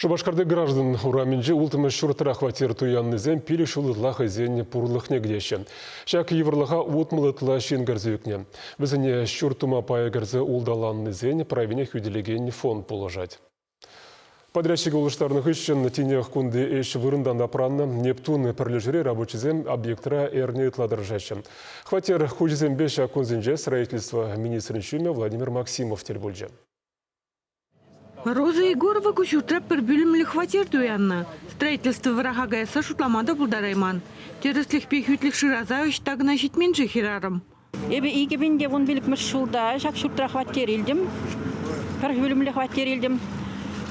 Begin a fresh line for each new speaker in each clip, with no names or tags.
Шупашкарти граждан урамӗнчи улттӑмӗш ҫуртра хваттер туяннисем пилӗк ҫул ытла хӑйсен пурлӑхне кӗтеҫҫӗ. Ҫак йывӑрлӑха 60 ытла ҫын кӗрсе ӳкнӗ. Вӗсене ҫурт тума пая кӗрсе улталаннисен правине хӳтӗлекен фонд пулӑшать. Подрядчик улӑштарнӑ хыҫҫӑн тинех кунти ӗҫ вырӑнтан тапраннӑ. Нептун пӗрлешӳре рабочисем объектра эрне ытла тӑрӑшаҫҫӗ. Хваттер хуҫисемпе ҫак кунсенче строительство министрӗн ҫумӗ Владимир Максимов тӗл пулчӗ.
Роза Егорова ку ҫуртра пӗр пӳлӗмлӗ хваттер туяннӑ. Строительство вӑраха каясса шутлама та пултарайман. Тӗрӗслӗхпе хӳтлӗх шыраса ӑҫта кӑна ҫитмен-ши хӗрарӑм?
Эпӗ 2015 ҫулта ҫак ҫуртра хваттер илтӗм. Пӗр пӳлӗмлӗ хваттер илтӗм.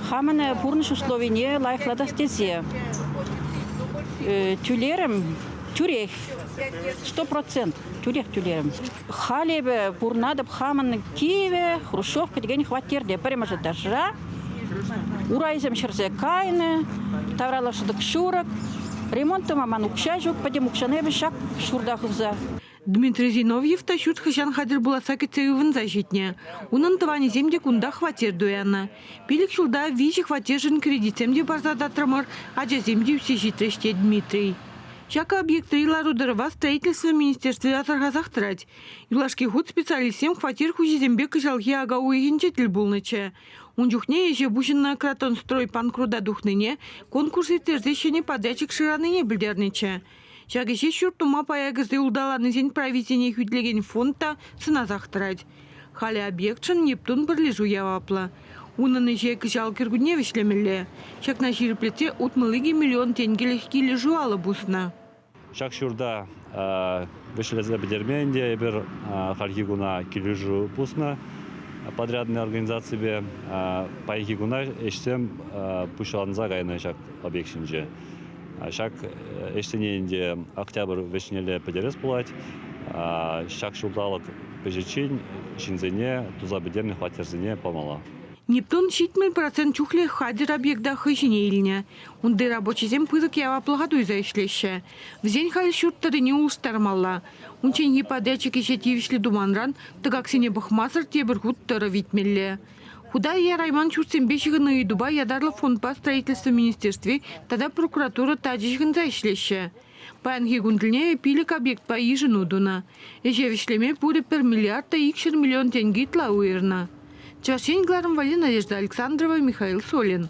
Хамӑн пурнӑҫ условине лайӑхлатас тесе тӳлерӗм тӳрех 100% тӳрех тӳлерӗм. Халь эпӗ пурӑнатӑп хамӑн кивӗ хрущевка текен хваттерте пӗрремӗш этажра. Урайсем ҫӗрсе кайнӑ, тавралӑх шӑтӑк-ҫурӑк. Ремонт тума ман укҫа ҫук, пӗтӗм укҫана эпӗ ҫак ҫурта хывса.
Дмитрий Зиновьев та ҫурт хӑҫан хатӗр пуласса кӗтсе ывӑнса ҫитнӗ. Унӑн тӑванӗсем те кунта хваттер туяннӑ. Пилӗк ҫулта виҫӗ хваттершӗн кредитсем те парса татрӑмӑр, ачасем те ӳссе ҫитрӗҫ, тет Дмитрий. Ҫак объектри лару-тӑрӑва строительство министерстви асӑрхасах тӑрать. Юлашки хут специалистсем хваттер хуҫисемпе кӑҫалхи ака уйӑхӗнче тӗл пулнӑччӗ. Ун чухне ӗҫе пуҫӑннӑ Кратонстрой панкрута тухнине, конкурс ирттерсе ҫӗнӗ подрядчик шыранине пӗлтернӗччӗ. Ҫак ӗҫе ҫурт тума пая кӗрсе улталанисен прависене хӳтӗлекен фонд та сӑнасах тӑрать. Халӗ объектшӑн Нептун пӗрлешӳ яваплӑ. Унӑн ӗҫе кӑҫал кӗркунне вӗҫлемелле. Ҫакна ҫирӗплетсе 62 миллион тенкӗлӗх килӗшӳ алӑ пуснӑ.
Ҫак ҫурта вӗҫлесе пӗтерме ӗнтӗ эпир хальхи куна килӗшӳ пуснӑ подрядный организаципе. Паянхи куна ӗҫсем пуҫланса кайнӑ ҫак объект ҫинче. Ҫак ӗҫсене ӗнтӗ октябрь вӗҫнелле пӗтерес пулать. Ҫак ҫулталӑк вӗҫӗччен ҫынсене туса пӗтернӗ хваттерсене памалла.
Нептун 70% чухлӗ хатӗр объекта хӑй ҫине илнӗ. Унти рабочисем пысӑк яваплӑха туйса ӗҫлеҫҫӗ. Вӗсен халь ҫурт тӑррине улӑштармалла. Унчченхи подрядчик ӗҫе тивӗҫлӗ туманран тӑкаксене пӑхмасӑр тепӗр хут тӑрӑ витмелле. Хута ярайман ҫуртсемпе ҫыхӑннӑ ыйтупа ятарлӑ фондпа строительство министерстви тата прокуратура тачӑ ҫыхӑнса ӗҫлеҫҫӗ. Паянхи кун тӗлне пилӗк объектпа йышӑну тунӑ. Ӗҫе вӗҫлеме пурӗ пӗр миллиард та 200 миллион тенкӗ ытла уйӑрнӑ. Чӑваш Ен кӑларӑм валли Надежда Александрова, Михаил Солин.